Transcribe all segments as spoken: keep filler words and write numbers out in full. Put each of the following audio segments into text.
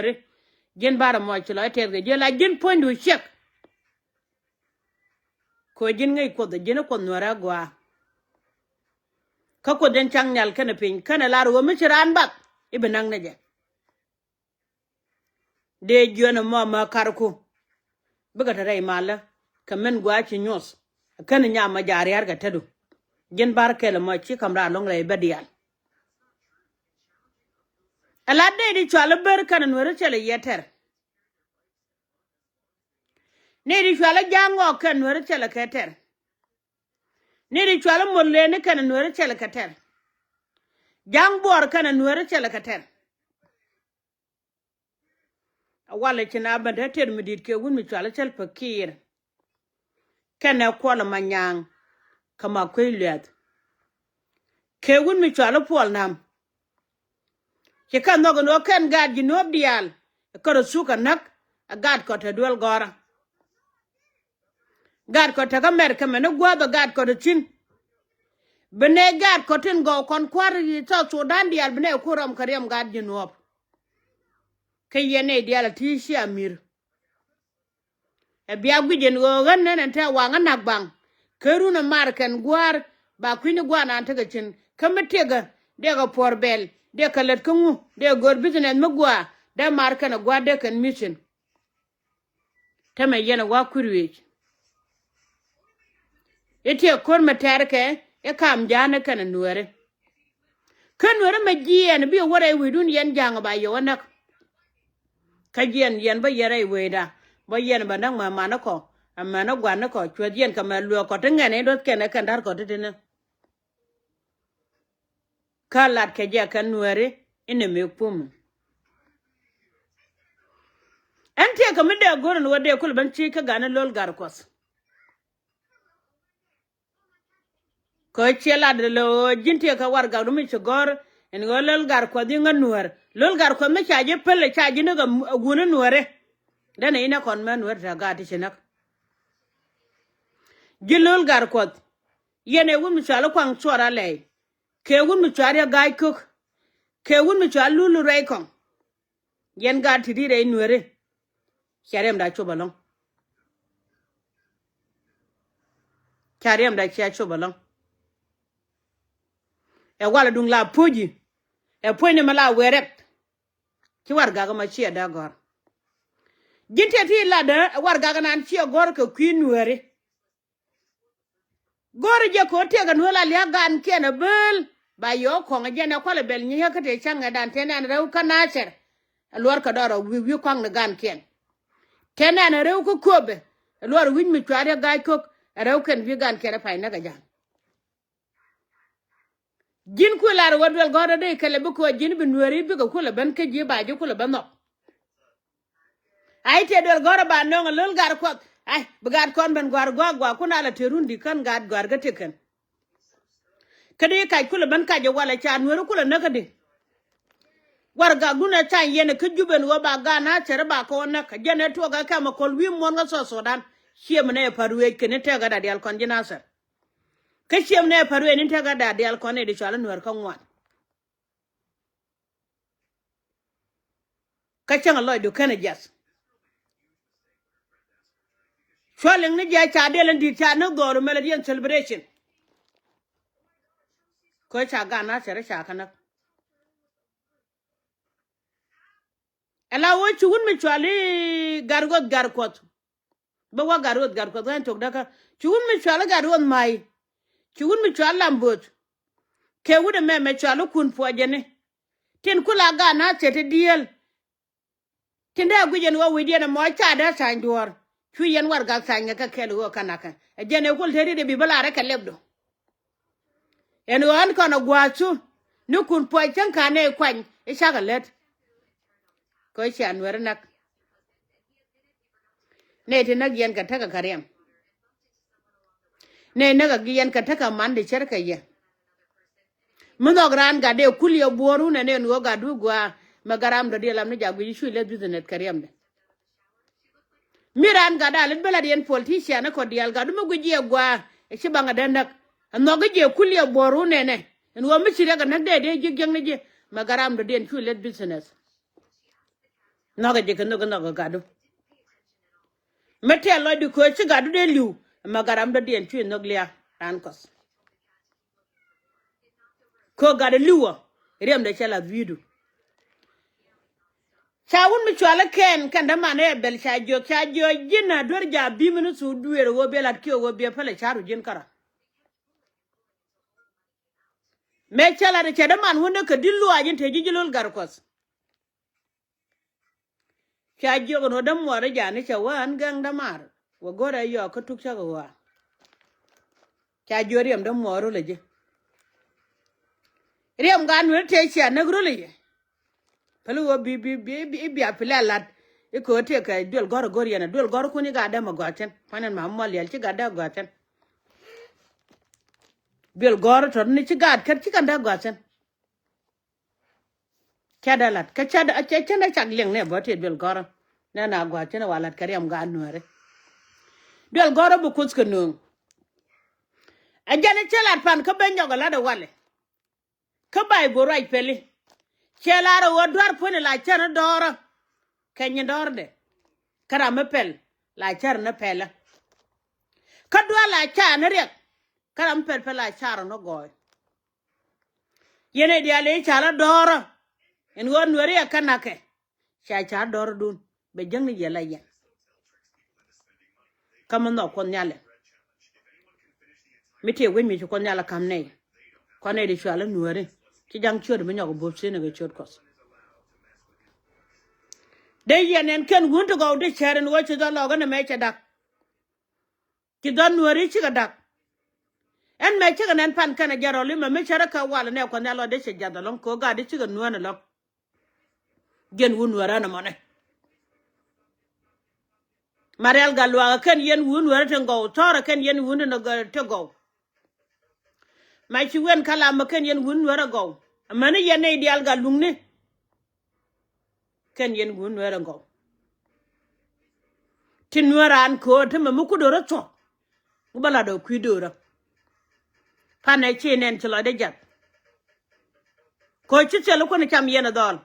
Nuääri. Ji̱n barɛ mɔc ci lɔ i̱ tɛth kɛ ji̱ la ji̱n puɔ̱nydu ciɛk. Kɛ ji̱n ŋäc Kuoth, ji̱n i̱ Kuoth Nuäärä agɔaa. Kä Kuoth in cak nhial kɛnɛ piny kɛnɛ lar ɣöö mi ci raan bath i̱ bi näk ni jɛ. Dee jiön ɛmɔ mä karku. Bikɛ te rɛy malä kɛ min gua̱a̱ ci nyuɔth. Kän nyam mä ja̱a̱r ria̱r kɛ tetdu. Ji̱n ba̱r kɛl ɛmɔ ci ka̱m raar lo̱ŋ rɛy bä diaal. Ɛ la dee di cual i̱ ber kɛnɛ Nuäärä cɛl i̱ yɛ tɛr. Ni di cual i̱ ja̱a̱ŋ ŋɔɔk kɛnɛ Nuäärä cɛl i̱ kɛ tɛr. Ni di cual i̱ mol lëëni kɛnɛ Nuäärä cɛl i̱ kɛ tɛr. Ja̱a̱ŋ buɔɔr kɛnɛ Nuäärä cɛl i̱ kɛ tɛr. A walɛ ci na ben te tɛr mi di̱i̱t kɛ wut mi cual i̱ cɛl pä kiir. Kɛnɛ kuɔl ma nyaaŋ kä ma kuec luɛth. Kɛ wut mi cual i̱ puɔl nam. Ci kɛ nhɔk in ɣöö kɛn gaat ji̱ nuɔ̱ɔ̱p diaal kä rɔ thuk kɛ näk. Ɛ gaat kɔ te duel gɔ̱rä. Gaat kɔ te kä mɛr kɛ mɛn i̱ gua̱a̱th ɛ gaat kɔ te thi̱n. Bi nɛy gaat kɔ tin gɔw kɔn kua̱r i̱ South Sudan diaal bi nɛy ku rɔm kɛ riɛm gaat ji̱ nuɔ̱ɔ̱p. Kä yɛn nɛy diaal ɛ ti ci a mi̱r. Ɛ bia guic ɛn ɣöö ɣän nɛn ɛn te waŋä na̱k baŋ. Kä run ɛ mar kɛn gua̱a̱r ba kui̱ni gua̱a̱r naan tekɛ cin kä mi tiɛkä dee kɛ puɔ̱r bɛl dee kɛ lät kä ŋu dee gör business mi gua̱a̱ dee mar kɛn ɛ gua̱a̱r dee kɛn mission. Tämɛ yɛn ɛ wa kui̱r wi̱i̱c. I̱ tiɛ ko̱r mi tɛ̈rkɛ i̱ ka̱a̱m ja̱a̱n i̱ kɛnɛ Nuääri. Kä Nuääri mɛ jiɛɛn bi wä rɛy wi̱i̱dun yɛn ja̱a̱ŋ ba yɛ wä näk. Kä jiɛn yɛn bä yɛ rɛy wecda bä yɛn bä näk mɛ manikɔ. Ɛ mɛni gua̱nikɔ cuɛth yɛn kɛ mɛ lueek kɔ ti ŋɛn i̱ duɔth kɛn ɛ kɛn da̱r kɔ ti ti ni. Kä lat kɛ jɛ kɛ Nuääri inɛ mëë pumɛ. Ɛn tiɛɛkɛ mi dee go̱r ɛn ɣöö dee kulɛ ben ci kä ga̱ni Lo̱l Gatkuɔth. Kɛ ciɛ lat lɛ ɣöö ji̱n tiɛɛkɛ warɛgakdu mi ci gɔ̱r ɛn ɣöö Lo̱l Gatkuɔth i̱ ŋä Nuäär. Lo̱l Gatkuɔth mi ca ji̱ päl ca ji̱ näk a gun i̱ Nuääri. Dɛnɛ inɛ kɔn mɛ Nuäär te gaat ti ci näk. Ji̱ Lo̱l Gatkuɔth. Yɛn ɛ wut mi cɔal i̱ Kuaŋ Cuɔr Alɛy. Kɛ wut mi cɔal i̱ Ga̱a̱c Kök. Kɛ wut mi cɔal Lul Ruɛy Kɔŋ. Yɛn gaat ti di̱t rɛy Nuääri. Cia riɛmda cop ɛlɔ̱ŋ. Cia riɛmda cia cop ɛlɔ̱ŋ. Ɛ walɛ duŋ la puɔ̱c i̱ ɛ puɔ̱cni mi la wee rɛp. Ci warɛgak ɛmɔ ciɛ dee gɔ̱r. Ji̱n tiɛ ti latdä ɛ warɛgak ɛnan ciɛ gɔ̱r kɛ kui̱ Nuääri. Go̱o̱ri jɛ ko̱ tiɛk ɛn ɣöö la lia̱a̱ gaankiɛn ɛ beel ba yɛ ɣä kɔ̱ŋ ɛ jɛn ɛ kualɛ bɛl nyiecä kä tëë cäŋ ɛ dan tëë nɛn rɛw kä Nathɛr. Ɛ luɔr kɛ dɔɔr ɛ wi̱i̱ wi̱i̱ kɔaŋ ni gaankiɛn. Tëë nɛn ɛ rɛw kä Köpɛ ɛ luɔr wi̱c mi cua̱r yɛ Ga̱a̱c Kök ɛ rɛw kɛn wi̱i̱ gaankiɛn ɛ pay näk ɛ ja̱a̱ŋ. Ji̱n kui̱ lar ɛ wä duel gɔ̱rä dee kɛlɛ bi köö ji̱n bi Nuääri bikɛ kulɛ ben kä ji̱ ba ji̱ kulɛ ben nhɔk. Ai tiɛ duel gɔ̱rä ba nöŋ ɛ Lo̱l Gatkuɔth ai bi gaat kɔn ben gua̱r gua̱a̱k gua̱a̱k kun alɛ te run di kän gaat gua̱r kä ti kɛn. Kä di kac kulɛ ben kac ɛ walɛ ca Nuääri kulɛ näk kä di. Warɛgakdun ɛ ca yɛn ɛ kä Jubɛ ɛn ɣöö ba gaat Nathɛr ba kɔn näk ɛ jɛn ɛ tuɔɔk ɛ kɛm ɛ kɔl wi̱i̱ muɔ̱n kä South Sudan. Ciɛ mi nɛ ɛ pa̱t wec kɛn i̱ tɛk ɛ da diaal kɔn ji̱ Nathɛr. Kä ciɛ mi nɛ ɛ pa̱t wec ni tɛk ɛ da diaal kɔn i̱ di cɔal i̱ Nuäär kä ŋuan. Kä cäŋ lɔcdu känɛ jiath. Cua liŋ ni jiath ca diɛl in di̱i̱t ca näk dhɔr emelɛ diɛn celebration. Kä ca gan na cɛ ri ca kä näk. Ɛ la wä ci wun mi cual i̱ Gatkuɔth Gatkuɔth. Bä wä Gatkuɔth Gatkuɔth ɣän tok däkä. Ci wun mi cual i̱ Gatkuɔth Ma̱a̱y. Ci wun mi cual Lam Bo̱o̱th. Kɛ wut ɛmɛ mɛ cual i̱ Kun Puɔcɛni. Tin kula gaat na thiet ti dieel. Tin dee guic ɛn ɣöö wi̱cdiɛn ɛmɔ ca dee tha̱a̱ny duɔ̱ɔ̱r. Cu yɛn warɛgak tha̱a̱ny ŋɛ kɛ kɛl ɣöö kä nakä. Ɛ jɛn ɛ kul te riet ɛ bi bä lar ɛ kɛ lɛpdu. Ɛn ɣöö ɣän kɔn ɛ gua̱a̱th cu ni Kun Puɔc cäŋ ka̱n ɛ kuany i̱ cakɛ lät. Kɛ ɣöö cia Nuäär näk. Nɛy ti näk yɛn kɛ tekɛ kɛ riɛm. Nɛy näk a gi̱i̱ yɛn kɛ tekɛ man di cär kɛ yɛ. Mi nhɔk raan gat dee kul yɛ buɔ̱ɔ̱r wun ɛn ɛn ɣöö gat du gua̱a̱ mɛ gat ram dɔ̱diɛn lam ni jak guic i̱ cu ileth business kɛ riɛmdɛ. Mi raan gat a lät bä lat yɛn politician kɔ diaal gat du mi guic yɛ gua̱a̱ ɛ ci baŋ ɛ dee näk. Ɛ nhɔk i̱ jɛ kul yɛ buɔ̱ɔ̱r wun ɛnɛ ɛn ɣöö mi ci riɛk ɛ näk dee dee ji̱ jiäkni ji̱ mɛ gat ram dɔ̱diɛn cu ileth business. Nhɔkɛ jɛ kɛ nhök, nhɔkɛ gatdu. Mi tɛl lɔcdu köö ci gatdu dee li̱w. Ɛmɛ gat ram dɔ̱diɛn cuɛ nhök lia̱a̱ raan Kuɔth. Köö gat dee li̱w ɔ. Riɛmdɛ cɛ lath wi̱i̱du. Ca wut mi cuali kɛn kɛn däman ɛ bɛl ca jiök, ca jiök ji̱n a duer ja̱ bi̱i̱ mi ni thuk dueer ɣöö biɛ la̱t kiɛ ɣöö biɛ pälɛ ca̱ru ji̱n kärɔ̱. Mëë cä lat cɛ däman wun ni kɛ di̱t luaac in te ji̱ ji̱ lo̱l gat Kuɔth. Ca jiök ɛn ɣöö dämuɔɔr i̱ ja̱a̱ni cɛ wä ɣän gɛŋ dämaar. Wä go̱rɛ yɔɔk kä tuk cä kɛ ɣɔaa. Ca jiök riɛm dämuɔɔr rul ɛ ji̱. Riɛm gat nueer tëë cia näk rul ɛ yɛ. Päli ɣöö bi, bi, bi, bi, bi a pilɛ lat. I̱ köö tëë kɛ duel gɔ̱r ɛ go̱r yɛn ɛ duel gɔ̱r kun i̱ gat dämɛ gɔ̱a̱cän. Kuanɛ ma muɔl yɛl ci gat däk gɔ̱a̱cän. Duel gɔ̱r tɔ̱ ni ci gaat kɛn ci kɛn dee gua̱thɛn. Cɛ dee lat kä cɛ dee cɛ cɛ dee cak liɛŋ ni ɛ bä ti duel gɔ̱rä. Nɛn a gua̱thɛn wa lat kɛ riɛm gaat nuääri. Duel gɔ̱rä bi kuoth kɛ nööŋ. Ɛ jɛn cɛ lat pan kä ben nyɔk ɛ lat ɛ walɛ. Kä bay go̱ ruac pɛli. Cɛ lar ɛ ɣöö dua̱r puɔ̱ni la cär ni dɔ̱ɔ̱rä. Kɛ nyin dɔ̱ɔ̱rdɛ. Kä ram mi pɛl la cär ni pɛlä. Kä dua̱r la ca ni riɛk. Kä ram mi pɛl pɛl la car ni gɔɔy. Yɛn ɛ diaal i̱ ca la dɔ̱ɔ̱rä. Ɛn ɣöö nuɛri ɛ kä nakɛ. Ca car dɔ̱ɔ̱rädun bɛ jäŋni yɛ la yɛn. Kä mi nhɔk Kuɔth Nhial ɛ. Mi tëë wec mi ci Kuɔth Nhial ɛ ka̱m nɛy. Kɔn nɛy di cual ɛ nuääri ci ja̱ŋ ciöt mi nyɔk ɛ buɔ̱p thi̱n ɛ kɛ ciöt Kuɔth. Dee yɛn ɛn kɛn wun ti gɔw di cär ɛn ɣöö ci dhɔl lɔk ɛn ɛmɛ cɛ da̱k. Ci dhɔl nuääri cikɛ da̱k. Ɛn mɛ cikɛ nɛn pan kɛn ɛ jɛ rɔl imɛ mi cärä kɛ wal ɛnɛ Kuɔth Nhial ɔ dee cɛ jath ɛlɔ̱ŋ kɛ ɣöö gat di cikɛ nuään ɛlɔ̱ŋ. Jiɛn wun nuäärä ni mɔnɛ. Marial Gatluak ɛ kɛn yɛn wun nuäärä ti gɔw, thɔrɛ kɛn yɛn wun ti gɔw. Ma ci wen kalam ɛ kɛn yɛn wun nuäärä gɔw. Amäni yɛn nɛy diaal gat luŋni. Kɛn yɛn wun nuäärä gɔw. Ti nuäärä an köör ti mɛ mi ku do̱rä thuɔ̱k. Ŋu bä lat ɔ kui̱ do̱rä. Panɛ ci nɛn ci lɔcdɛ jath. Ko̱ ci thil kuäni cam yɛn ɛ dhɔl.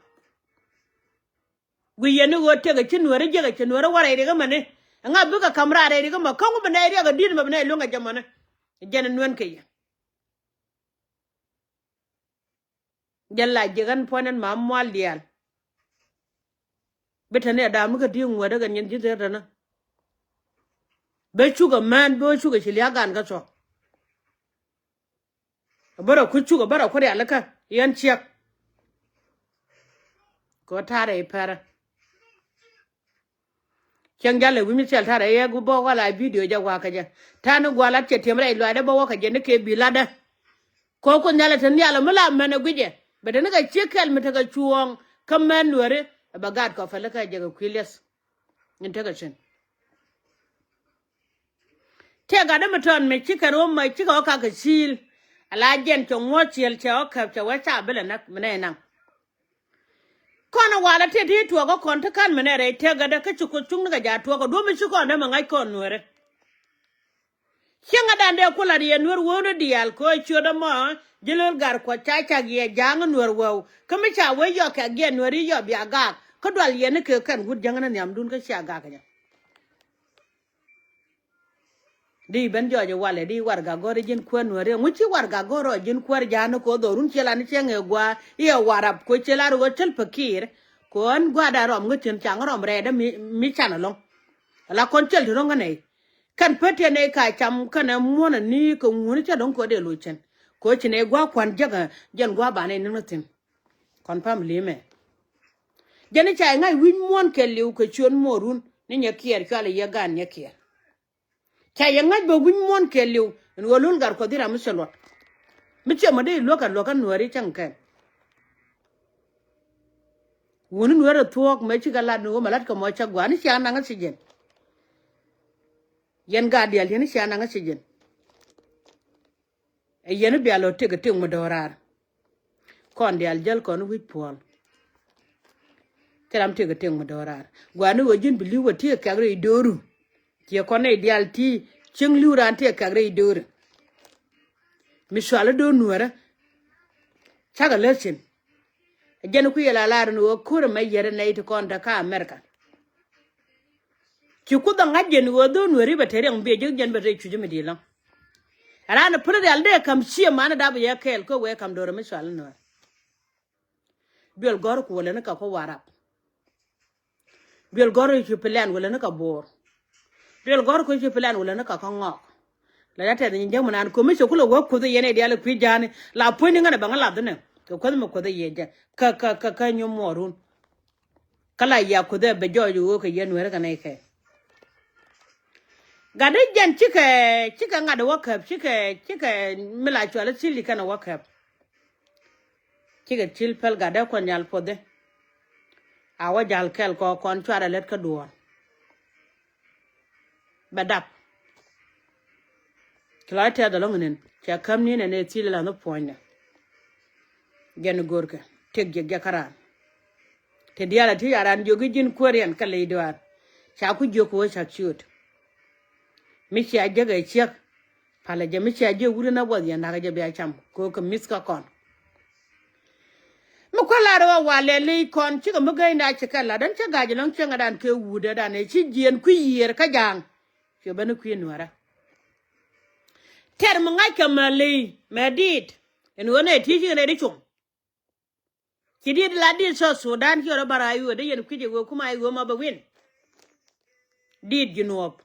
Guic yɛn ni ɣöö tëkɛ ci nuäärä jiäkɛ ci nuäärä wä rɛy rikä mäni. Ɛŋa bikɛ ka̱m raar rɛy rikä mä kä ŋu bi nɛy riɛk ɛ di̱t mä bi nɛy luäŋ ɛ jɛ mäni. Jɛn ɛ nuɛn kɛ yɛ. Jɛ la ji̱ ɣän puɔ̱nyn ma mual diaal. Bi te ni ɛ daam ni kä di̱i̱ŋ ŋuätdä kɛ nyin ji̱ dhieer te ni. Bɛ cukɛ mään bɛ cukɛ ci lia̱a̱ gan kä thuɔ̱k. Bä rɔ ku cukɛ bä rɔ ku rialikä yɛn ciɛk. Kɛ ɣöö ta̱a̱ rɛy pɛrä. Cieŋ jalɛ wi̱c mi thil ta̱rɛ yɛ gu bä wä la bidio jɛ wakä jɛ. Ta̱a̱ ni gua̱a̱ lat cɛ tiɛm rɛy luaacdä bä wä kä jɛ ni kɛ bi latdä. Kɛ ɣöö Kuoth Nhial ɛ te nhial ɛ mi la mɛn ɛ gui̱cɛ. Bɛ te ni kɛ ciek kɛl mi tekɛ cuɔ̱ɔ̱ŋ kä mɛn nuääri ɛ bɛ gaat kɔ pälikä jɛ kɛ kui̱ li̱eth. Nyin tekɛ cin. Tëë gatdä mi tɔ̱ɔ̱n mi cikɛ ruɔ̱m mɛ cikɛ ɣä kakɛ ci̱i̱l. Ala jɛn cɛ ŋuɔ̱t ciël cɛ ɣä käp cɛ wee ca bilɛ näk mi nɛy naŋ. Kɔn ɛ walɛ tëë ti tuɔɔkä kɔn ti ka̱n mi nɛy rɛy tëë gatdä kä ci Kuoth cuŋni kɛ jaat tuɔɔkä duɔ̱p mi ci kɔn dee mi ŋa̱c kɔn nuääri. Cieŋädan dee ku lat yɛ nuäär wääundä diaal kɛ ɣöö ciötdä mɔ ji̱ lo̱l gat Kuɔth ca cak yɛ ja̱a̱ŋ nuäär wääu kä mi ca wee yɔk kɛ giɛn nuääri yɔk bia gaak kä dual yɛn ni kɛ kɛn wut jäŋä ni nhiamdun kä cia gaak kɛ jɛ. Di ben jɔɔc walɛ di warɛgak gɔ̱r ji̱n kuäär nuääri ŋu ci warɛgak gɔ̱r ɔ ji̱n kuäär ja̱a̱n ni ko̱ dhorun ciɛ lan cieŋ ɛ gua̱a̱ i̱ ɛ warap ko̱ ciɛ lar ɣöö cäl pekir. Ko̱ ɣän gua̱a̱r da̱a̱ rɔm ŋäc thi̱n caŋ rɔm rɛɛdä mi, mi can ɛlɔ̱ŋ. Ala kɔn cäl ti ro̱ŋ kä nɛy kɛn pet tiɛn nɛy ka cam kɛn ɛ muɔ̱n ɛ ni kɛ ŋuuni cä do̱ŋ ko̱ dee loc cɛn. Ko̱ ci nɛy gua̱a̱ kua̱n jäk ɛ jɛn gua̱a̱ ba nɛy ni̱n kä thi̱n. Kɔn pam li̱mɛ. Jɛn i̱ ca yɛ ŋa̱c wi̱c muɔ̱ɔ̱n kɛɛliw kɛ ciöt muɔ̱ɔ̱run ni nyɛ kiɛɛr cual i̱ yɛ gan nyɛ kiɛɛr. Ca yɛ ŋa̱c bä wi̱c muɔ̱ɔ̱n kɛɛliw ɛn ɣöö lo̱l gat Kuɔth i̱ ram mi cɛ luɔt. Mi cɛ mɔ dee i̱ luäk kɛ luäk kä nuääri cäŋ kɛn. Wuni nuäär ɛ thuɔ̱ɔ̱k mëë cikɛ lat ni ɣöö mɛ la̱t kɛ mɔ cä gua̱a̱r ni cia naŋ kä ci jɛn. Yɛn gaat diaal yɛn i̱ cia naŋ kä ci jɛn. Ɛ yɛn i̱ bia lɔ tëk ɛ tëk mi do̱raar. Kɔn diaal jäl kɔn wi̱c puɔl. Thil ram tëk ɛ tëk mi do̱raar gua̱a̱ni ɣöö ji̱n bi li̱w ɛ ti ɛ kɛk rɛy do̱ru. Ciɛ kɔn nɛy diaal ti cieŋ li̱w raan ti ɛ kɛk rɛy do̱ru. Mi cual i̱ do̱r nuäärä. Cakɛ läth cin. Jɛn kui̱ la lar ni ɣöö ko̱r ɛmɛ yɛr nɛy ti kɔn te ka America. Ci Kuoth ɛ ŋa̱c jɛn ɣöö dho̱o̱n weri bɛ te riɛŋ biɛ ji̱ jɛn bɛ te cuc mi di̱i̱t lɔ̱ŋ. Raan ɛ pär rial dee ka̱m cië man ɛ dap yɛ kɛɛl kä wee ka̱m do̱r mi cual ni nuäär. Duel gɔ̱r ku wälä ni kɛ kä Warap. Duel gɔ̱r cu Pilian wälä ni kɛ Bo̱o̱r. Duel gɔ̱r ku cu Pilian wälä ni kɛ kä Ŋɔk. La ya tɛth nyin jäŋ mi naan ko̱mi cɛ kulɛ wä Kuoth ɛ yɛn ɛ diaal ɛ kui̱ ja̱a̱ni la puɔ̱nyni ŋän ɛ bɛ ŋä lath inɛ kɛ Kuoth mi Kuoth ɛ yɛ jɛ kä kä kä kä nyom muɔɔrun. Kä la ya Kuoth ɛ bɛ jɔɔc ɣöö kɛ yɛn nueeri kɛ nɛy kɛ. Gat di jɛn cikɛ cikɛ ŋa̱t wä käp cikɛ cikɛ mi la cual i̱ thil di kɛn wä käp. Cikɛ thil päl gat dee kuɔn nyal puɔthi. A wä jal kɛl kɔ kɔn cuarɛ lät kä duɔ̱ɔ̱r. Bɛ dap. Ci lɔc tɛth ɛlɔ̱ŋ inin cɛ käm ni nɛn ɛ thil la ni puɔ̱nydɛ. Jɛn go̱rkɛ tëk jiɛk jiɛk kä raan. Te diaal a ti ca raan jiök i̱ ji̱n kueeriɛn kä ley duaar. Ca ku jiök kɛ wä cak ciöt. Mi cia jiäk ɛ ciäk. Palɛ jɛ mi cia jiäk wut in a buɔth yɛn da̱kä jɛ bia cam kɛ ɣöö kɛ mi̱th kä kɔn. Mi kuäär lar ɣöö walɛ ley kɔn cikɛ mi gäyni a ci kɛ lat ɛn cä ga̱c ɛlɔ̱ŋ cieŋädan kɛ wutdädan ɛ ci jiɛɛn kui̱ yiëër kä ja̱a̱ŋ. Cuɛ ben i̱ kui̱ nuäärä. Tɛr mi ŋa̱ckɛ mɛ ley mɛ diit ɛn ɣöö nɛ ti̱i̱ cikɛ nɛ di cum. Ci diit la diit South Sudan ci rɔ bar a yuɔt dee yɛn kui̱c ɛ ɣöö kum a ɣöö ma bɛ win. Diit ji̱ nuɔɔp.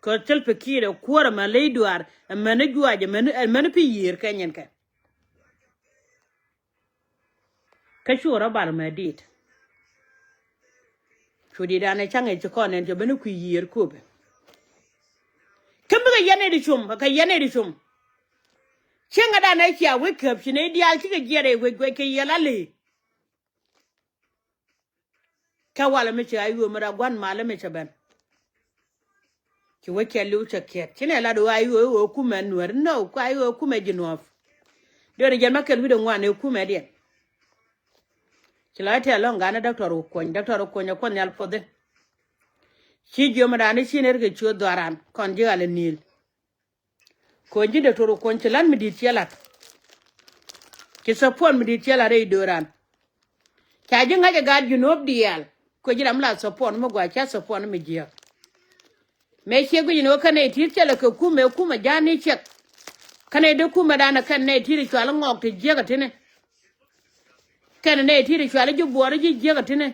Kɛ thil pikiir ɛ kuäär ɛmɛ ley duaar ɛmäni juaac ɛmäni pi yiëër kɛ nyin kɛ. Kä cu rɔ bar mɛ diit. Cu diit an ɛ caŋ ɛ ci kɔn ɛn cɛ ben i̱ kui̱ yiëër köpɛ. Kä bikɛ yɛn ɛ di cum kɛ yɛn ɛ di cum. Cieŋädan ɛ cia wec käp ci nɛy diaal cikɛ jiɛt ɛ wec guɛc kɛ yiël a lëë. Kɛ walɛ mi cɛ a yuö mi ra gua̱n malɛ mi cɛ ben. Ci wä cɛ li̱w cɛ kiɛt ci nɛ lat ɣöö a yuö ɣöö kumɛ nuɛr no ku a yuö kumɛ ji̱ nuɔɔp. Döör jɛn ma kɛl wi̱cdɛ ŋuan ɛ kumɛ diɛn. Ci la tɛl lɔ̱ŋ ganɛ dɔktɔr wä kuɔny dɔktɔr wä kuɔny ɛ kuɔth nhial puɔthi. Ci jiöm raan i̱ ci nɛr kɛ ciöt dhɔaran kɔn ji̱ ɣal ɛ ni̱i̱l. Ko̱ny ji̱ dee tor kuɔny ci la̱t mi di̱i̱t ciɛ la̱t. Ci support mi di̱i̱t ciɛ la̱t rɛy dööran. Ca ji̱ ŋa̱c ɛ gaat Junub diaal. Ko̱ny ji̱ ram la support mi gua̱c ca support mi jiääk. Mëë ciɛ guic ni wä kɛn nɛy ti̱i̱t cɛ lɛ kɛ kumɛ kumɛ ja̱a̱n ni ciɛk. Kɛn nɛy dee kumɛ danɛ kɛn nɛy ti̱i̱t cual i̱ ŋɔɔk ti jiääk ɛ ti̱ni. Kɛn nɛy ti̱i̱t cual i̱ ji̱ buɔɔr i̱ ji̱ jiäk ɛ ti̱ni.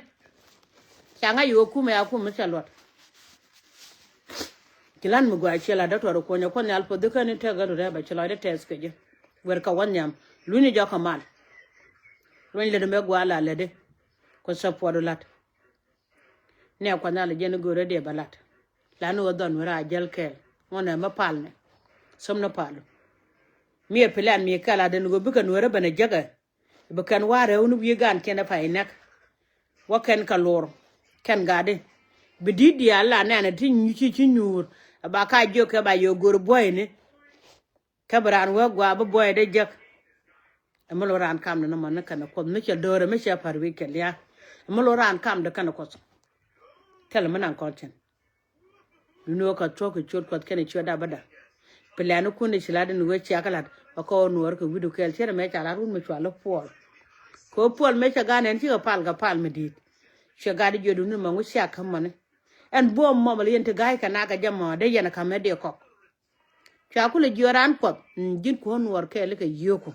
Ca ŋa̱c i̱ ɣöö kumɛ a kumɛ cɛ luɔt. Ci la̱t mi gua̱a̱c ciɛ la̱t dɔktɔr kuɔnyɛ kuɔth nhial puɔth i̱ käni tɛk ɣän rɛ̈bä ci lɔcdɛ tɛth kɛ ji̱. Wer kɛ wä nhiam lunyni jɔkä mal. Luny lätdä mëë gua̱a̱ la lätdä. Kuɔth support la̱t. Nɛ kuɔth nhial jiɛn i̱ go̱o̱rä diɛ bä la̱t. La̱t ni ɣöö dhɔn wer a jäl kɛɛl ŋuɔ̱nɛ mä palnɛ. Thöm ni palu. Mi ɛ plan mi kɛl a den ɣöö bikɛ nueerä ben ɛ jäkɛ. Bi kɛn wa̱a̱ rɛw ni wi̱i̱ gaankiɛn ɛ pay nɛk. Wä kɛn kɛ lor kɛn gatdi. Bi di̱t diaal la nɛnɛ ti nyuci ci nyuur. Ɛ ba ka jiök kɛ ba yɛ go̱o̱r buɔyni. Kä bi raan wee gua̱a̱ bi buɔyɛ dee jek. Ɛ mi lo raan kamdɛ ni mɔ ni kɛn ɛ kuɔth mi cɛ do̱rɛ mi cɛ pa̱r wi̱i̱ kɛ lia̱a̱. Ɛ mi lo raan kamdɛ kɛn ɛ kuɔth. Thilɛ mi naŋ kɔn cin. Duŋni ɣöö kɛ thuɔ̱k kɛ ciöt kuɔth kɛnɛ ciöt dap bädä. Pilɛnikun i̱ ci la̱t in ɣöö ciakä la̱t ɛ kɔn nuɔɔr kɛ wi̱du kɛɛl cierɛ mëë ca la̱t wut mi cual i̱ Puɔl. Kɛ ɣöö Puɔl mëë cɛ ga̱n ɛn cikɛ pal kɛ pal mi di̱i̱t. Ciɛ gat i̱ jiöt duŋni mɔŋ i̱ ciakä mäni. Ɛn buɔ̱m mɔmɔ li yɛn ti ga̱a̱c kɛ nak kɛ jɛ mɔ dee yɛn ɛ ka̱m ɛ dee kɔk. Cua kulɛ jiöt raan kuɔth ji̱n kuɔ̱n nuɔɔr kɛɛl i̱ kɛ yio̱o̱ku.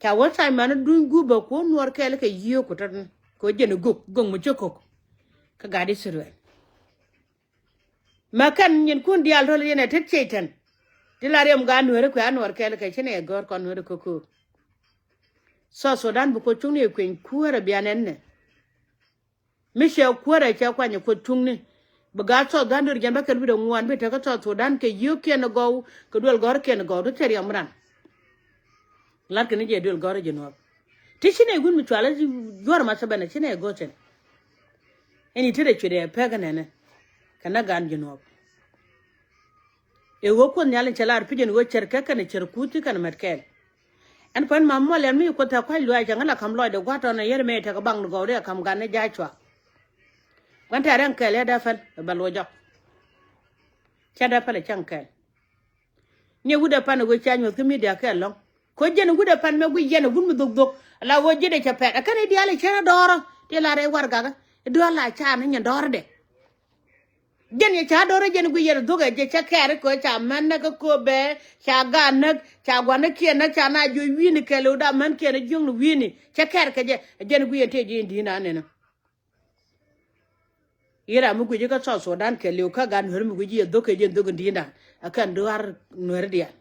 Ca wä Simon duny gup bä kuɔ̱n nuɔr kɛɛl kɛ yio̱o̱k ku tɔt ni kɛ wä jɛn i̱ gök gök mi cä kök. Kä gat Ithɛrɛl. Mɛ kɛn nyin kun diaal röl yɛn ɛ tet Cɛytan. Ti la riɛm gat nueeri kuɛ a nuɔr kɛɛl kɛ ci nɛ gɔ̱r kɔn nueeri kököök. South Sudan bi kuɔth cuŋni ɛ kueny kuäärä bian ɛn nɛ. Mi cɛ kuäärɛ cɛ kuany ɛ kuoth cuŋni. Bi gaat South Sudan duer jiɛn bä kɛl wi̱cdɛ ŋuan bi tekä South Sudan kɛ yio̱o̱kiɛn ɛ gɔw kɛ duel gɔ̱rkiɛn ɛ gɔw ti thil riɛm ran. La̱t kɛ ni jɛ duel gɔ̱r ji̱ nuɔ̱ɔ̱p. Ti ci nɛ gun mi cualä juɔ̱r ma thäbɛn ɛ ci nɛ go̱o̱th ɛn. Ɛn i̱ ti rɛ cuɛ dee pek ɛn ɛnɛ. Kɛ nä gan ji̱ nuɔ̱ɔ̱p. Ëë ɣöö kuoth nhial in cɛ lar pi̱c ɛn ɣöö cär kɛ kɛnɛ cär kuth ti kɛnɛ mɛt kɛɛl. Ɛn pän mam muɔl ɛn mi kuoth tɛ kua̱c luaac cɛ ŋä la ka̱m lɔcdɛ gua̱t tɔn ɛ yɛr mëë tɛk baŋ ni gɔwdɛ ka̱m gan ni ja̱a̱c cua. Gua̱n tɛ̈rɛ ɛn kɛɛl yɛ dee päl ɛ bɛ luɔc jɔk. Cɛ dee päl ɛ cäŋ kɛɛl. Ni wut ɛ pan ɛ ɣöö cia nyuɔ̱th kä midia kɛɛl lɔ̱ŋ. Kɔ jɛn wut ɛ pan mɛ guic yɛn ɛ wut mi dhok dhok. La ɣöö ji̱n ɛ cɛ pɛt ɛ kɛn i̱ diaal ɛ cɛ rɔ dɔɔrä ti la rɛy warɛgakɛ. I̱ dual la ca ni nyɛ dɔɔrä dɛ. Jɛn yɛ ca dɔɔrä jɛn guic yɛn ɛ dhok ɛ jɛ cɛ kɛɛr kɛ ca män näk kä kööbɛ ca gaat näk ca gua̱n näk kiɛn näk ca na jiɔ wi̱i̱ni kɛɛl ɛ wut a män kiɛn ɛ jiökni wi̱i̱ni cɛ kɛɛr kɛ jɛ. Jɛn guic yɛn tëë ji̱ in di̱i̱n an nɛnɛ. I̱ ram mi guic i̱ kä South Sudan kɛ li̱w kä gat nueeri mi guic i̱ ɛ dhok kɛ ji̱ ɛn dhok in di̱i̱ndan. Ɛ kɛn duaar nueeri diaal.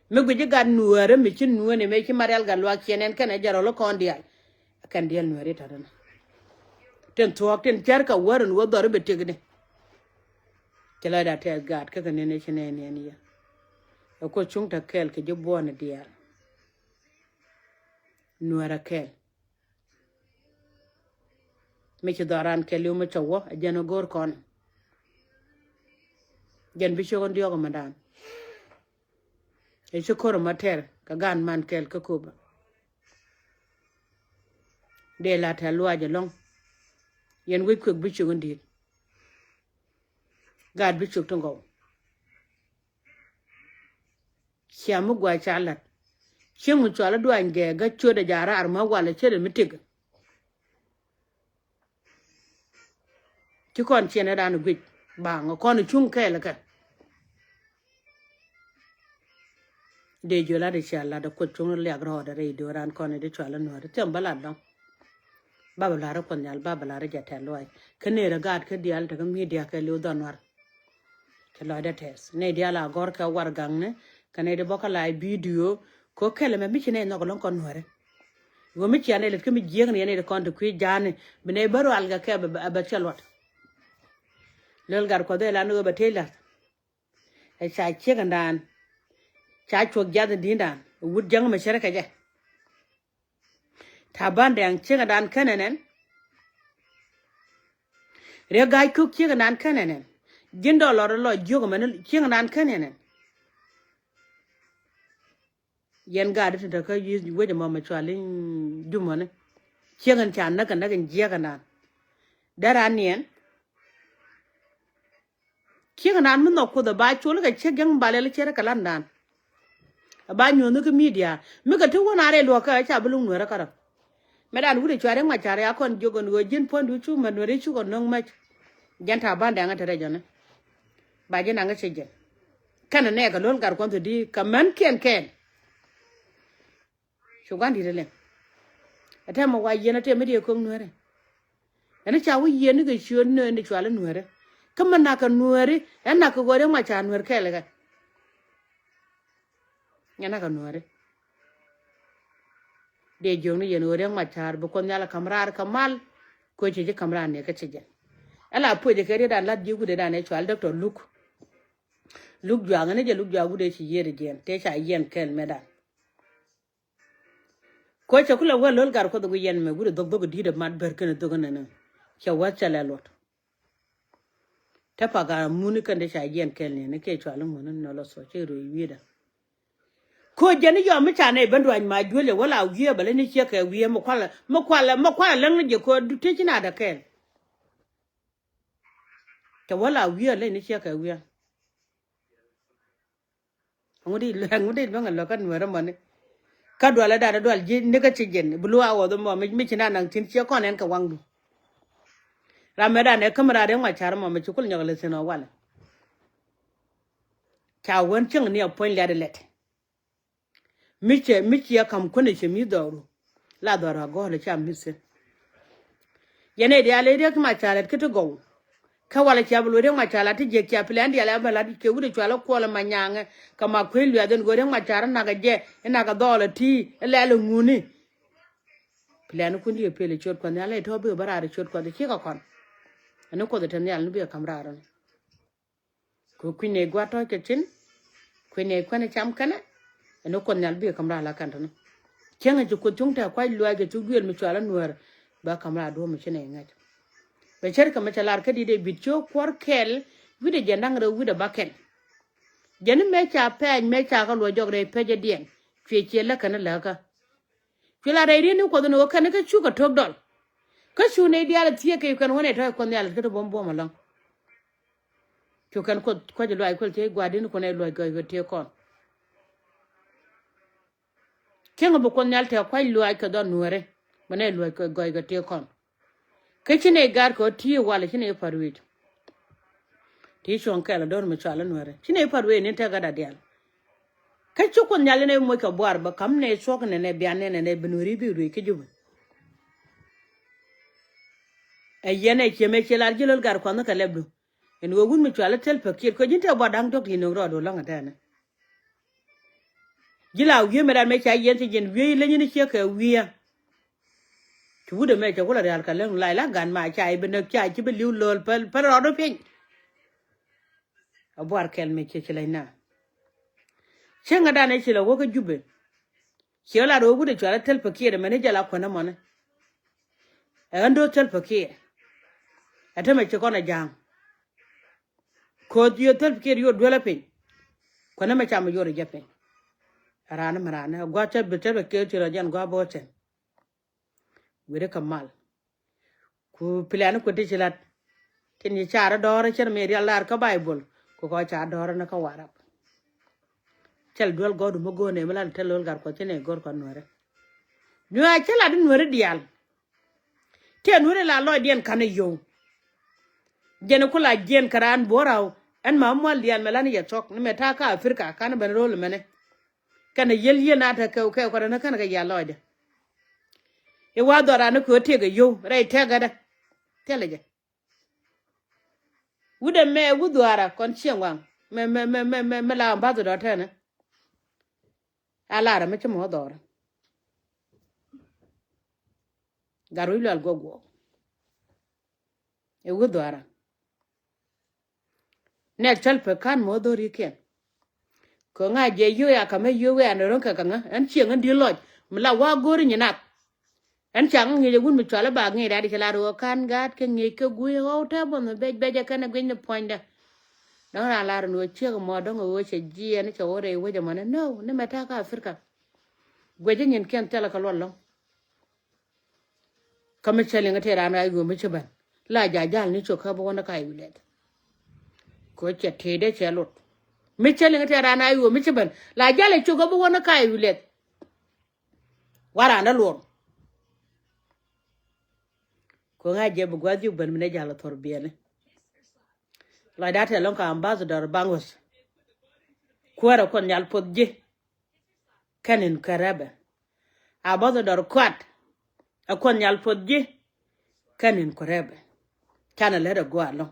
Mi guic i̱ gat nueeri mi ci nueeni mëë ci Marial Gatluak ciɛn ɛn kɛn ɛ jɛ rɔl i̱ kɔn diaal. Ɛ kɛn diaal nueeri tɔ̱tɔ̱nä. Tin thuɔ̱ɔ̱k tin cär kɛ wär in wä dhɔr i̱ bɛ tëkni. Ci lɔcda tɛth gaat kä kɛ nɛn i̱ ci nɛn yɛn yɛ. Ɛ kuɔ cuŋ te kɛɛl kɛ ji̱ buɔɔni diaal. Nueerä kɛɛl. Mi ci dhɔran kɛɛliw mi cɛ wä ɛ jɛn ɛ go̱o̱r kɔn. Jɛn bi ciök in diɔ̱k ɛmɛdan. Ɛ ci ko̱r ɛmɛ tɛr kɛ gan man kɛɛl kä köpä. Dee la tɛ̈ luaac ɛlɔ̱ŋ. Yɛn wec kuek bi ciök in di̱i̱t. Gaat bi ciök ti gɔw. Cia mi gua̱a̱c ca la̱t. Cieŋ mi cual i̱ duany gɛɛ gä ciötdɛ ja̱ raar mi walɛ ciötdɛ mi tëk. Ci kɔn ciɛn ɛ dan i̱ guic baŋ kɔn i̱ cuŋ kɛɛl kɛ. Dee jiöl lat i̱ cia lat i̱ kuoth cuŋ i̱ liak rɔɔdɛ rɛy dööran kɔn i̱ di cual i̱ nuäär i̱ thiɛm bä lat dɔ̱ŋ. Ba bɛ la̱r i̱ kuɔth nhial ba bɛ la̱r i̱ jɛ tɛ̈th luaac kä neer i̱ gaat kä diaal tekä midia kɛ li̱w dhɔn nuäär. Cɛ lɔcdä tɛth nɛy diaal a gɔ̱r kɛ warɛgakni kɛ nɛy di bä kä la bidio. Kɛ ɣöö kɛl ɛmɛ mi ci nɛy nhɔk ɛlɔ̱ŋ kɔn nuääri. Ɣöö mi cia nɛy lät kä mi jiäkni yɛn nɛy di kɔn ti kui̱ ja̱a̱ni bi nɛy bä rual kɛ kɛ bɛ cɛ luɔt. Löl gat kuɔth ëë lan ɣöö bɛ tëë la̱th. Ɛ ca ciek ɛndan ca cuɔk jiath in di̱i̱ndan wut jäŋ mɛ cärä kɛ jɛ. Ta̱a̱ ban dɛŋ cieŋädan känɛ nɛn. Riek ga̱a̱c kök cieŋädan känɛ nɛn. Ji̱n dɔlɔr lɔ jiök ɛmɛn cieŋädan känɛ nɛn. Yɛn gaat ti te kä wec ɛmɔ mɛ cual i̱ jumɔni. Cieŋän ca näk kɛ näk in jiäkädan. Dee ran niɛn. Ciek naan mi nhɔk kuoth ɛ ba col kɛ ciek jäŋ ba lɛl ciet kɛ landan. Ɛ ba nyuɔ̱th ni kä midia mi kɛ ti wä naan rɛy luɔ̱k kɛ ca bi luŋ nueerä kärä. Mɛ dan wut ɛ cuari ŋuac car ya kɔn jiök ɛn ɣöö ji̱n puɔ̱nydu cu mɛ nueeri cukɛ no̱ŋ mɛc. Jɛn ta̱a̱ ban dɛŋä te rɛc ɔni. Ba ji̱ naŋ kä ciec jɛn kɛnɛ nɛɛkɛ lo̱l gat kuɔnh thi̱n di kɛ män kiɛn kɛɛl. Cu gua̱n di̱t ɛ lɛŋ. Ɛ tɛmɛ wa yieen ɛ tɛmɛ diɛ ko̱k nueeri. Ɛn ca wä yieen ni kɛ ciöt nööni cual i̱ nueeri. Kä mi nak kɛ nueeri ɛn nak kɛ ɣööri ŋuac ca nueer kɛɛl kɛ. Ɛn nak kɛ nueeri. Dee jiökni yɛn ɣööri ŋuac ca̱a̱r bi kuɔth nhial ɛ ka̱m raar kɛ mal. Kuec ci ji̱ ka̱m raar ni kä ci jɛn. Ɛla puec ɛ kɛ riet dan lat ji̱ wut ɛ dan ɛ cual dɔktɔr luk. Luk juaŋ ɛn jɛ luk juaŋ wut ɛ ci yiëër ɛ jiɛn tëë ca yiɛn kɛɛl mɛ dan. Koc cɛ kulɛ wä lo̱l gat kuɔth wi̱i̱ yɛn mɛ wut ɛ dhok dhok ɛ di̱i̱t ɛ mat ber kɛn ɛ dhok ɛnɛnɛ. Cɛ wä cɛ lɛ luɔt. Te pak a muni kɛn dee ca yiɛn kɛl ni ni kɛ cual ŋuni nɔ lɔ thɔ cɛ röö wi̱i̱dä. Koc jɛn i̱ yɔm mi ca nɛy ben duany ma juël yɛ wä la wi̱i̱ ɛ bɛ leny ni ciɛ kɛ wi̱i̱ ɛ mi kualɛ mi kualɛ mi kualɛ läŋ ni jɛ koc du tec ci na dɛ kɛl. Cɛ wä la wi̱i̱ ɛ leny ni ciɛ kɛ wi̱i̱ ɛ. Ŋut i̱ luɛŋ ŋut i̱ luɛŋ ɛ luäk kä nueerä mɔni. Kä dualɛ dan dual ji̱ nikä ci ji̱n bi luaak ɣɔth mɔ mi ci na naŋ thi̱n ciɛ kɔn ɛn kɛ waŋdu. Ram mɛ dan ɛ käm ran riɛŋ ma car mɔ mi ci kul nyɔk lɛ thi̱n ɔ walɛ. Ca wän cieŋ ni ɛ puɔ̱ny liat ilɛt. Mi cɛ mi ciɛ ka̱m kuänɛ cɛ mi dhɔru. La dhɔr a gɔ̱l ca mi̱th thi̱n. Yɛn ɛ diaal i̱ riɛk ma ca lät kä ti gɔw. Kä walɛ cia bi luɔ̱c riɛk ma ca lat ti jiɛk cia pilɛn diaal ɛ bä lat kɛ wut ɛ cual ɛ kuɔl ɛ ma nyaŋɛ. Kɛ ma kuec luɛth ɛn ɣöö riɛk ma ca rɔ nak ɛ jɛ ɛ nak ɛ dhɔɔl ɛ ti ɛ lɛl ɛ ŋuni. Pilɛn kun diɛ pel ɛ ciöt kuɔth nhial ɛ tɔ̱ bi ɛ bä raar ɛ ciöt kuɔth ɛ cikɛ kɔn. Ɛn ɛ kuɔth ɛ te nhial ni bi ɛ ka̱m raar ɛn. Kɛ kui̱n nɛy gua̱a̱th tɔ̱ɔ̱c kɛ thi̱n. Kui̱n nɛy kuɛn cam kɛnɛ. Ɛn ɛ kuɔth nhial bikɛ ka̱m raar la kɛn tɔ̱nä. Cäŋ ɛ ci kuoth cuŋ tɛ̈ kua̱c luaac kɛ cuk duëël mi cual i̱ nuäär. Bɛ ka̱m raar duɔ̱ɔ̱p mi ci nɛy ŋäc. Bɛ cär kɛ mi cɛ lar kä di̱t ɛ bi̱t cio̱o̱k kuɔr kɛɛl. Wi̱cdɛ jɛn da̱ŋ rɛw wi̱cdɛ ba kɛn. Jɛn i̱ mëë ca pɛɛc mëë ca kä luɔ̱c jɔk rɛy pecädiɛn. Cuɛ ciɛ lä kɛn i̱ läkä. Cuɛ la rɛy riet ni kuɔth ni ɣöö kɛn kä cukɛ to̱k dɔl. Kä cu nɛy diaal ɛ thiëëk kɛ kɛn wä nɛy tɔ̱ ɛ kuɔth nhial kä ti buɔ̱m buɔ̱m ɛlɔ̱ŋ. Cu kɛn kuoth kua̱c luaac kuɔth cɛ gua̱a̱r di̱n kuɔn ɛ luaac gɔ̱a̱c kɛ tiëëk kɔn. Cieŋ bi Kuoth Nhial tɛk kuac luaac kɛ dhɔr Nuääri. Mɛ nɛ luaac kɛ gɔy kɛ tëë kɔn. Kä ci nɛ gar kɛ ɣöö ti walɛ ci nɛ par wi̱i̱c. Ti cuɔ̱ŋ kɛl a do̱r mi cɔal a Nuääri ci nɛ par wi̱i̱c ni tɛk gat a diaal. Kä ci Kuoth Nhial nɛ moc kɛ buar bä ka̱m nɛ cuɔ̱k nɛ nɛ bian nɛ nɛ nɛ bi Nuääri bi ruëëc kä Jubɛ. Ɛ yɛn ɛ ciemɛ ci lar ji̱ lo̱l gar kua̱nh kɛ lɛpdu. Ɛn ɣöö wut mi cɔal a Salva Kiir kɛ ji̱n tɛ buar da̱ŋ dɔ̱k ti nöŋ rɔɔd ɣöö lɔ̱ŋ ɛ tɛnɛ. Ji̱ la wi̱i̱ mɛ ran mɛ ca yɛn ci yɛn wi̱i̱ leny ni ciek kɛ wi̱i̱. Ci wut ɛmɛ cɛ kulɛ rial kɛ leny la ila gan ma ca i̱ bi näk ca ci bi li̱w lo̱l päl päl rɔɔdu piny. A buar kɛl mɛ ci ci leny na. Cieŋ a dan ɛ ci lɛ wä kä Jubɛ. Ciɛ la rɔ wut ɛ cual a Salva Kiir ɛmɛ ni jɛ la kuändä mɔni. Ɛ ɣän do̱r Salva Kiir. Ɛ tämɛ ci kɔn ɛ ja̱a̱ŋ. Koth yio̱ Salva Kiir yio̱ duelä piny. Kuändä mɛ ca mi yio̱ rɛ jɛ piny. Ɛ raan mɛ raan ɛ gua̱th Salva Kiir ci rɔ jɛn gua̱th bo̱o̱cɛn. Wiri kɛ mal. Ku plan kuɛ ti ci lat. Tin ci car dɔɔr cɛn mi rial lar kä Baibol. Ku kɔ ca dɔɔr ni kä Warap. Cɛl duel gɔɔdu mi go̱o̱nɛ mi lat tɛl lo̱l gar kuɔth ci nɛ go̱r kɔ Nuääri. Nuääri cɛ lat di Nuääri diaal. Tiɛ Nuääri la lɔcdiɛn ka̱n i̱ yio̱w. Jɛn ku la jiɛn kɛ raan buɔ̱raw. Ɛn ma mual diaal mɛ lan yɛ thɔk ni mɛ ta̱a̱ kä Africa ka̱n ben ro̱l mɛnɛ. Kɛnɛ yiel yiel na te kɛ kɛ kɔrɛ ni kɛn kɛ yia lɔcdɛ. I̱ wa dhɔran ni kɛ ɣöö tëëkɛ yio̱w rɛy tɛkɛ dɛ. Thilɛ jɛ. Wut ɛmɛ wut dhuaara kɔn cieŋ waŋ mɛ mɛ mɛ mɛ mɛ mɛ la ambassador tɛnɛ. A lar ɛmɛ ci mɔ dhɔr. Gat ruc lual guɔk guɔk. Ɛ wut dhuaara. Nɛk cäl pek ka̱n mɔ dhorikiɛn. Kɛ ŋa̱ jɛ yio̱w ya ka̱mɛ yio̱w wɛɛn röŋ kɛ kaŋä ɛn cieŋ ɛn di̱t lɔc mi la wa go̱ri nyi nak. Ɛn ca ŋä ŋi̱i̱c ɛ wun mi cual ɛ ba ŋi̱i̱c rat i̱ cɛ lar ɣöö ka̱n gaat kɛ ŋi̱i̱c kɛ gui̱i̱ ɣɔw te bɔnh mi bec bec ɛ kɛn ɛ gui̱ny ni puɔ̱nydɛ. Dɔ̱ŋ raan lar ɛn ɣöö ciek ɛmɔ dɔ̱ŋ ɛ ɣöö cɛ jiɛɛn cɛ ɣöö rɛy wec ɛmɔni no ni mɛ ta̱a̱ kä Africa. Guic ɛ nyinkiɛn thilɛ kɛ luɔl lɔ̱ŋ. Kä mi cä liŋ ɛ tëë raan a yuɔ mi ci ben la ja̱ ja̱l ni cok kä bi wä ni ka i̱ wi̱lɛth. Kɛ cɛ tëëdɛ cɛ lot mi cä liŋ ɛ tëë raan a yuɔ mi ci ben la ja̱l ɛ cok kä bi wä ni ka i̱ wi̱lɛth. Wa raan dä luɔr. Kɛ ŋa̱ jɛ bi gua̱th yuk ben mi ni ja̱l ɛ thor biɛni. Lɔcda tɛl lɔŋ ka ambassador Bangos. Kuäärä Kuɔth Nhial poth ji̱. Kɛn in kɛ rɛpɛ. A bɔth dɔr kuat. A Kuɔth Nhial poth ji̱. Kɛn in kɛ rɛpɛ. Canɛ lät a gɔaa lɔŋ.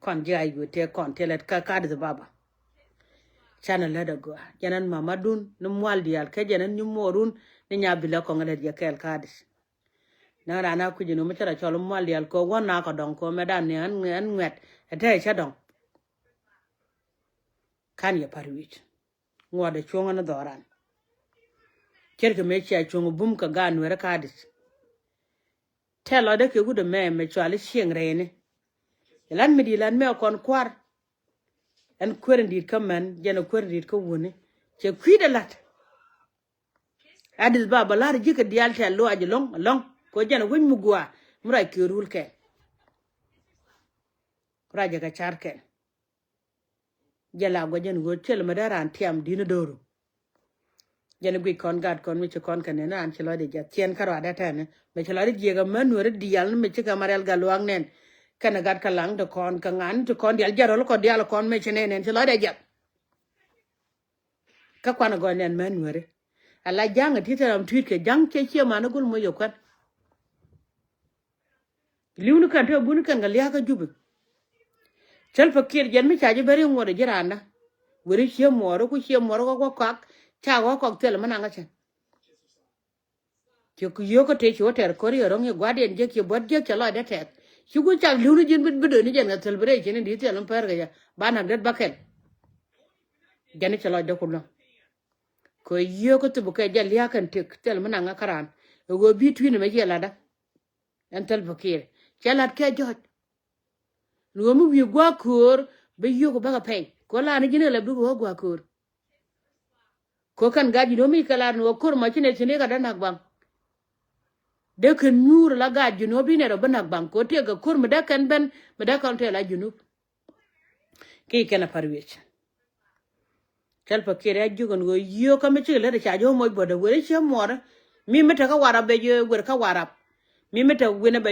Kɔn ji̱ a yuɔt tëë kɔn tëë lät kä Addis Ababa. Canɛ lät a gɔaa jɛn ɛn mamadun ni mual diaal kä jɛn ɛn nyimuɔɔrun ni nya bilɛ kɔŋ lät jɛ kɛɛl kä Addis. Nä raan a kui̱c in wä mi cä rɔ cɔl mual diaal kɛ wä na kɔ dɔŋ kɛ wä mɛ dan ni ɛn ŋuɛt ɛ te cä dɔŋ. Kan yɛ pa̱r wi̱c ŋuɔ̱t ɛ cuɔ̱ŋ ɛn dhɔran. Ce̱tkɛ mëë cia cuɔ̱ŋ bum kɛ gaat Nuɛɛri ka̱a̱dit. Tɛl lɔcdä kɛ wut ɛmɛ mɛ cuali cieŋ rɛɛni. Ɛ lat mi di̱i̱t lat mɛ kɔn kua̱r. Ɛn kuer in di̱i̱t kä män jɛn ɛ kuer in di̱i̱t kä wuni. Cɛ kui̱dɛ la̱t. Addis Ababa la̱r ji̱ kɛ diaal tɛl luaac ɛlɔ̱ŋ ɛlɔ̱ŋ kɛ jɛn ɛ wec mi gua̱a̱ mi ruac kɛ rul kɛn. Ruac jɛ kɛ car kɛn. Jɛ la guɔ jɛn ɣöö cel mɛ dee raan tiam di̱n do̱ru. Jɛn guic kɔn gat kɔn mi ci kɔn kɛ nɛn raan ci lɔcdɛ jiath ciɛn kä ruaadɛ tɛni mɛ ci lɔcdɛ jiɛk ɛmɛ Nuɛɛri diaal ni mɛ ci kɛ ma rial gat luaak nɛn. Kɛnɛ gat kɛ laŋ ti kɔn kɛ ŋa̱n ti kɔn diaal jɛn rɔl kɔn diaal kɔn mɛ ci nɛn nɛn ci lɔcdɛ jiath. Kä kuan gɔny nɛn mɛ Nuɛɛri. Ala ja̱ŋ ɛ ti te ram tui̱t kɛ ja̱ŋ cɛ ciɛ man i̱ gul moc ɛ kuan. Li̱wni kɛn te buni kɛn kɛ lia̱a̱ kä Jupi. Salva Kiir jɛn mi ca ji̱ ben ri ŋuɔt ji̱ randa. Weri cie muɔɔri ku cie muɔɔri kä kuak ca ɣɔ̱ kɔk thil mi naŋ kä cɛn. Ci ku yio̱o̱k kä tëë ci wä tɛr ko̱ri ɛ ro̱ŋ i̱ gua̱diɛn jiäk ci buɔ̱t jiäk cɛ lɔcdä tɛth. Ci ku cak li̱wni ji̱n bi bi döni jɛn kɛ thil bi rɛy cini di̱i̱t thil mi pɛr kɛ jɛ ba na̱k det ba kɛl. Jɛn i̱ cɛ lɔcdä ku luäŋ. Kɛ yio̱o̱k kä thip kɛ jɛ lia̱a̱ kɛn tëk thil mi naŋ kä raan. Ɛ ɣöö bi tui̱n ɛmɛ ciɛ la̱tdä. Ɛn Salva Kiir cɛ la̱t kɛ jɔ̱ɔ̱c. Ni ɣöö mi wi̱i̱ gua̱a̱k köör bi yio̱k bäkɛ pɛy kɛ ɣöö la̱r ni ji̱n ɛ lɛp duk ɣöö gua̱a̱k köör. Kɛ ɣöö kɛn gaat ji̱n ɣöö mi kɛ la̱r ni ɣöö ko̱r ma ci nɛ thi̱n i̱ kɛ dee na̱k baŋ. Dee kɛn nyuur la gaat ji̱n ɣöö bi nɛ rɔ bi na̱k baŋ kɛ ɣöö tëëkɛ ko̱r mi dee kɛn ben mi dee kɔn tëë la Junub. Ki kɛn a pa̱r wi̱c. Salva Kiir a jiök ɛn ɣöö yio̱o̱kä mi cikɛ lät ɛ ca ji̱ homework bädä wër i̱ ciɛ muɔɔrä. Mi mi te kä Warap bɛ jiök wër kä Warap. Mi mi te wi̱nɛ bɛ